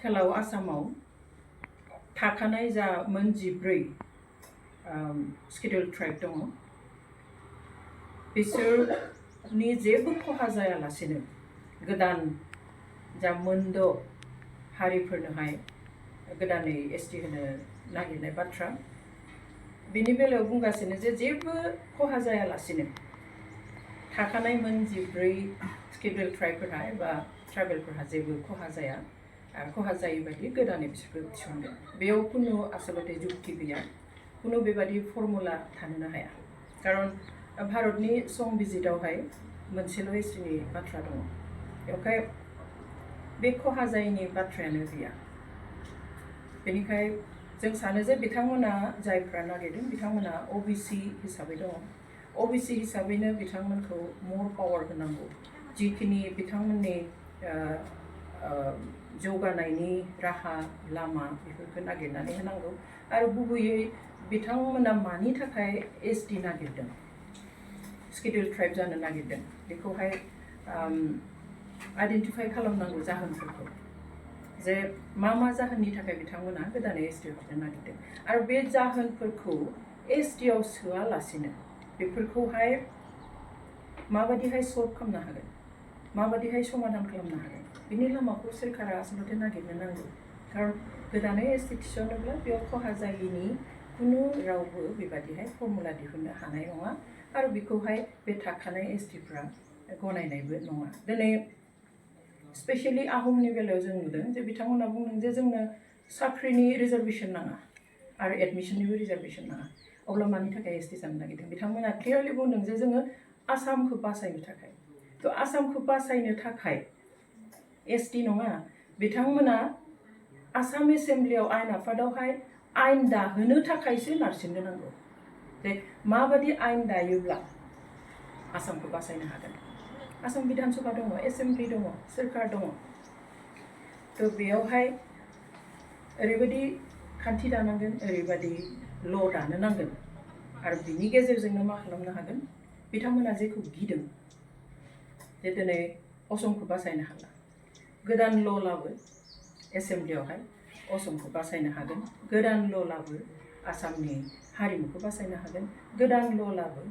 आथिखालाव आसामाव थाखानाय जा मोन 14 स्केड्युल ट्राइब दङ बिसोरनि जेबो खहा जायालासेनो गोदान जा मोन 6 हारिफोरनोहाय गोदानै एसटि होनो नागिरनाय बाथ्रा बेनि बेलायाव बुंगासिनो जे जेबो खहा जायालासेनो थाखानाय मोन 14 स्केड्युल ट्राइबफोरहा एबा ट्राइबेलफोरहा जेबो खहा जाया आरो खहा जायै बायदि गोदानै बिसोरखौ थिसनगोन बेयाव खुनु आसलते जुक्ति गैया खुनु बेबादि फर्मुला थानोनो हाया खारन भारतनि संबिजितावहाय मोनसेल' एसटिनि बाथ्रा दङ बेवहाय बे खहा जायैनि बाथ्रायानो गैया बेनिखाय जों सानो जे बिथांमोना जायफ्रा नागिरदों बिथांमोना ओबीसी हिसाबै दङ ओबीसी हिसाबैनो बिथांमोनखौ मोर पावार होनांगौ जिखिनि बिथांमोननि जौगानायनि राहा लामा बेफोरखौ नागिरनानै होनांगौ आरो गुबैयै बिथांमोना मानि थाखाय एसटि नागिरदों स्केड्युल ट्राइब जानो नागिरदों बेखौहाय आइडेन्टिफाइ खालामनांगौ जाहोनफोरखौ जे मा जाहोननि थाखाय बिथांमोना गोदानै एसटि हरनो नागिरदों आरो बे जाहोनफोरखौ एसटिआव सोआलासिनो बेफोरखौहाय माबादिहाय सल्भ खालामनो हागोन माबादिहाय समाधान खालामनो हागोन बिनि लामाखौ सोरखारा आसलते नागिरनो नांगौ खारन गोदानै एसटि थिसनोब्ला बेयाव खहा जायैनि खुनु रावबो बेबादिहाय फर्मुला दिहुननो हानाय नङा आरो बेखौहाय बे थाखानाय एसटिफ्रा गनायनायबो नङा दिनै स्पेशली आहमनि बेलायाव जों नुदों जे बिथांमोना बुंदों जे जोंनो साख्रिनि रिजार्भेसन नाङा आरो एडमिसननिबो रिजार्भेसन नाङा अब्ला मानि थाखाय एसटि जानो नागिरदों बिथांमोना क्लियारलि बुंदों जे जोङो आसामखौ बासायनो थाखाय तो आसामखौ बासायनो थाखाय एसटि नङा बिथांमोना आसाम एसेम्ब्लियाव आयेन आफादावहाय आयेन दाहोनो थाखायसो नारसिननो नांगौ जे माबादि आयेन दायोब्ला आसामखौ बासायनो हागोन आसाम बिधान सभा दङ एसेम्ब्लि दङ सोरखार दङ तो बेयावहाय ओरैबायदि खान्थि दानांगोन ओरैबायदि ल' दानो नांगोन आरो बिनि गेजेरजोंनो मा खालामनो हागोन बिथांमोना जेखौ गिदों जे दिनै असमखौ बासायनो हाला गोदान ल' लाबो एसेम्ब्लियावहाय असमखौ बासायनो हागोन गोदान ल' लाबो आसामनि हारिमुखौ बासायनो हागोन गोदान ल' लाबो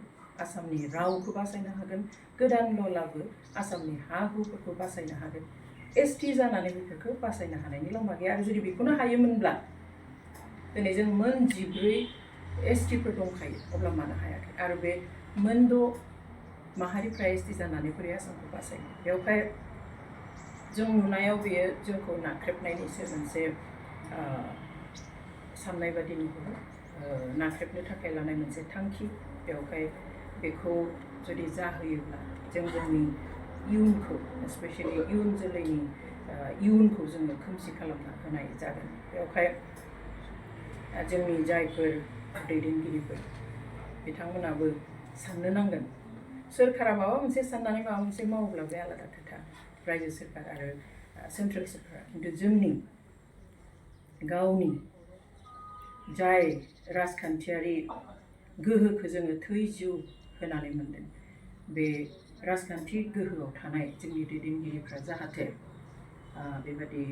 आसामनि रावखौ बासायनो हागोन गोदान ल' लाबो आसामनि हा हुफोरखौ बासायनो हागोन एसटि जानानै बेफोरखौ बासायनो हानायनि लामा गैया आरो जुदि बेखौनो हायोमोनब्ला दिनै जों मोन 14 एसटिफोर दंखायो अब्ला मानो हायाखै आरो बे मोन 6 माहारिफ्रा एसटि जानानै बोरै आसामखौ बासायनो बेवहाय जों नुनायाव बेयो जोंखौ नाख्रेबनायनिसो मोनसे साननाय बादि नुहुरो नाख्रेबनो थाखाय लानाय मोनसे थांखि बेवहाय बेखौ जुदि जाहोयोब्ला जों जोंनि इयुनखौ स्पेशली इयुन जोलैनि इयुनखौ जोङो खोमसि खालामना होनाय जागोन बेवहाय जोंनि जायफोर दैदेनगिरिफोर बिथांमोनाबो साननो नांगोन सोरखारा माबा मोनसे साननानै माबा मोनसे मावोब्ला बे आलादा खोथा रायजो सोरखार आरो सेन्ट्रेल सोरखारा खिन्थु जोंनि गावनि जाय राजखान्थियारि गोहोखौ जोङो थै जिउ होनानै मोनदों बे राजखान्थि गोहोआव थानाय जोंनि दैदेनगिरिफ्रा जाहाथे बेबादि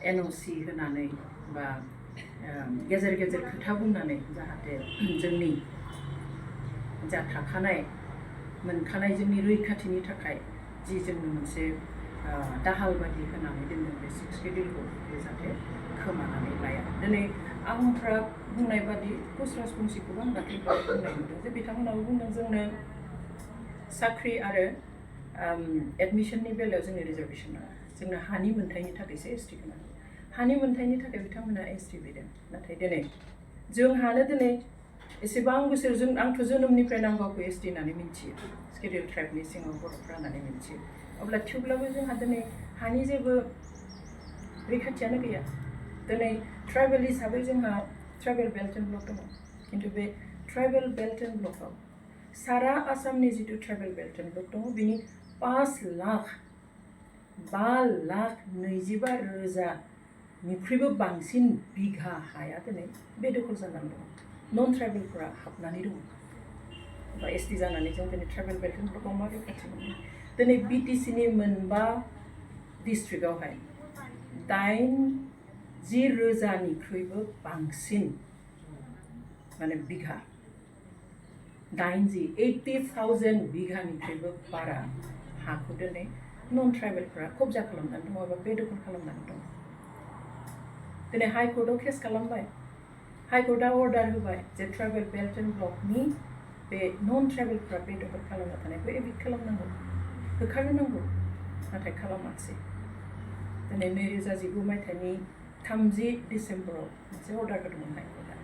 एनअसि होनानै बा गेजेर गेजेर खोथा बुंनानै जाहाथे जोंनि जा थाखानाय मोनखानाय जोंनि रैखाथिनि थाखाय जि जोंनो मोनसे दाहाल बादि होनानै दोनदों बे 6 स्केड्युलखौ बे जाहाथे खोमानानै लाया दिनै आहमफ्रा बुंनाय बादि कुच राजबंसिखौबो आं दाख्लैबावै बुंनाय नुदों जे बिथांमोनाबो बुंदों जोंनो साख्रि आरो एडमिसननि बेलायाव जोंनो रिजार्भेसन नाङा जोंनो हानि मोन्थायनि थाखायसो एसटि गोनां हानि मोन्थायनि थाखाय बिथांमोना एसटि बिदों नाथाय दिनै जोंहानो दिनै एसेबां बोसोर आंथ' जोनोमनिफ्रायनो आं गावखौ एसटि होननानै मिन्थियो स्केड्युल ट्राइबनि सिङाव बर'फ्रा होननानै मिन्थियो अब्ला थेवब्लाबो जोंहा दिनै हानि जेबो रैखाथियानो गैया दिनै ट्राइबेल हिसाबै जोंहा ट्राइबेल बेल्ट एन्ड ब्लक दङ खिन्थु बे ट्राइबेल बेल्ट एन्ड ब्लकआव सारा आसामनि जिथु ट्राइबेल बेल्ट एन्ड ब्लक दङ बिनि 5,25,000 बांसिन बिघा हाया दिनै बेदखल जानानै दङ नन ट्राइबेलफोरा हाबनानै दङ बा एसटि जानानै जों दिनै ट्राइबेल बेल्ट एन्ड ब्लकआव मा रैखाथि मोनो दिनै बिटिसिनि मोनबा डिस्ट्रिक्टआवहाय 80,000निख्रुइबो बांसिन माने बिघा 80,000 बिघानिख्रुइबो बारा हाखौ दिनै नन ट्राइबेलफ्रा कब्जा खालामनानै दङ एबा बेदखल खालामनानै दङ दिनै हाइकर्टआव केस खालामबाय हाइकर्टआ अर्डार होबाय जे ट्राइबेल बेल्ट एन्ड ब्लकनि बे नन ट्राइबेलफ्रा बेदखल खालामना थानायखौ एभिक्ट खालामनांगौ होखारनो नांगौ नाथाय खालामाखिसै दिनै 2019 मायथाइनि 30 डिसेम्बराव मोनसे अर्डार होदोंमोन हाइकर्टआ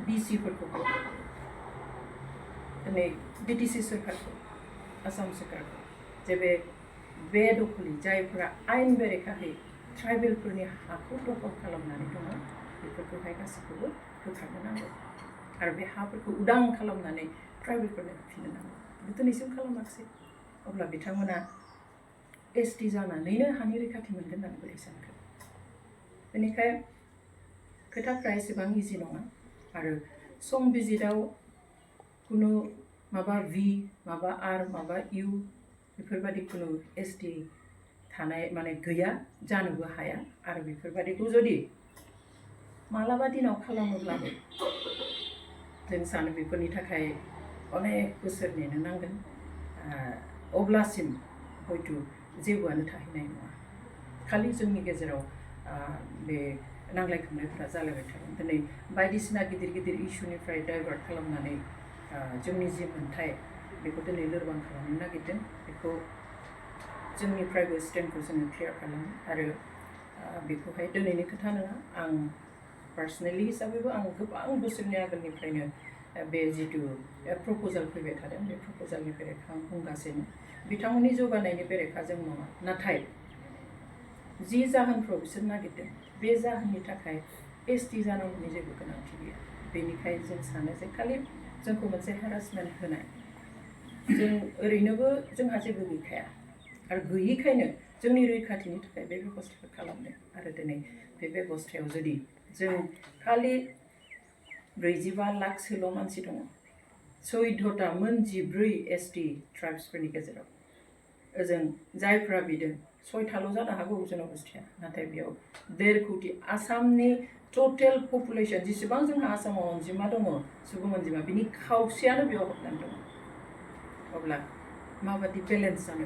बिसिफोरखौ दिनै बिटिसि सोरखारखौ आसाम सोरखारखौ जे बे दखलि जायफोरा आयेन बेरेखायै ट्राइबेलफोरनि हाखौ दखल खालामनानै दङ बेफोरखौहाय गासैखौबो होखारनो नांगौ आरो बे हाफोरखौ उदां खालामनानै ट्राइबेलफोरनो होफिननो नांगौ दिनैसिम खालामाखिसै अब्ला बिथांमोना ST जानानैनो हानि रैखाथि मोनगोन होननानै बोरै सानखो बेनिखाय खोथाफ्रा एसेबां इजि नङा आरो संबिजिराव कुनु माबा V माबा R माबा U बेफोरबायदि कुनु ST थानाय माने गैया जानोबो हाया आरो बेफोरबायदिखौ जुदि मालाबा दिनाव खालामोब्लाबो जों सानो बेफोरनि थाखाय अनेक बोसोर नेनो नांगोन अब्लासिम हयतो जेबोआनो थाहैनाय नङा खालि जोंनि गेजेराव बे नांलाय खमलायफोरा जालायबाय थागोन दिनै बायदिसिना गिदिर गिदिर इस्युनिफ्राय डाइभार्ट खालामनानै जोंनि जि मोन्थाय बेखौ दिनै लोरबां खालामनो नागिरदों बेखौ जोंनिफ्रायबो स्टेन्डखौ जोङो क्लियार खालामो आरो बेखौहाय दिनैनि खोथा नङा आं पार्सनेलि हिसाबैबो आं गोबां बोसोरनि आगोलनिफ्रायनो बे जिथु प्रप'जाल फैबाय थादों बे प्रप'जालनि बेरेखा आं बुंगासिनो बिथांमोननि जौगानायनि बेरेखा जों नङा नाथाय जि जाहोनफ्राव बिसोर नागिरदों बे जाहोननि थाखाय ST जानांगौनि जेबो गोनांथि गैया बेनिखायनो जों सानो जे खालि जोंखौ मोनसे हेरासमेन्ट होनाय जों ओरैनोबो जोंहा जेबो गैखाया आरो गैयिखायनो जोंनि रैखाथिनि थाखाय बे बेबस्थाखौ खालामदों आरो दिनै बे बेबस्थायाव जुदि जों खालि 45 लाखसोल' मानसि दङ 14टा मोन 14 ST ट्राइब्सफोरनि गेजेराव ओजों जायफ्रा बिदों 6टाल' जानो हागौ जन'गोष्ठिया नाथाय बेयाव 1.5 कोटि आसामनि टटेल पपुलेसन जेसेबां जोंहा आसामाव अनजिमा दङ सुबुं अनजिमा बिनि खावसेयानो बेयाव हाबनानै दङ अब्ला माबादि बेलेन्स जानो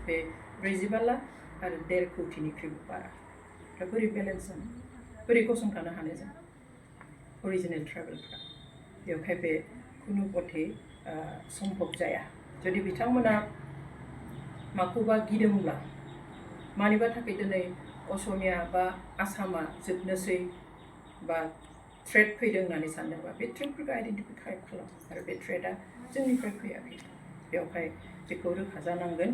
बे 45 लाख आरो 1.5 कोटिनिख्रुइबो बारा दा बोरै बेलेन्स जानो बोरै गसंथानो हानो जों अरिजिनेल ट्राइबेलफ्रा बेवहाय बे कुनु पथे सम्भब जाया जुदि बिथांमोना माखौबा गिदोंब्ला मानिबा थाखाय दिनै असमिया बा आसामा जोबनोसै बा थ्रेट फैदों होननानै सानदोंबा बे थ्रेटफोरखौ आइडेन्टिफाइ खालाम आरो बे थ्रेटआ जोंनिफ्राय फैयाखै बेवहाय बेखौ रोखा जानांगोन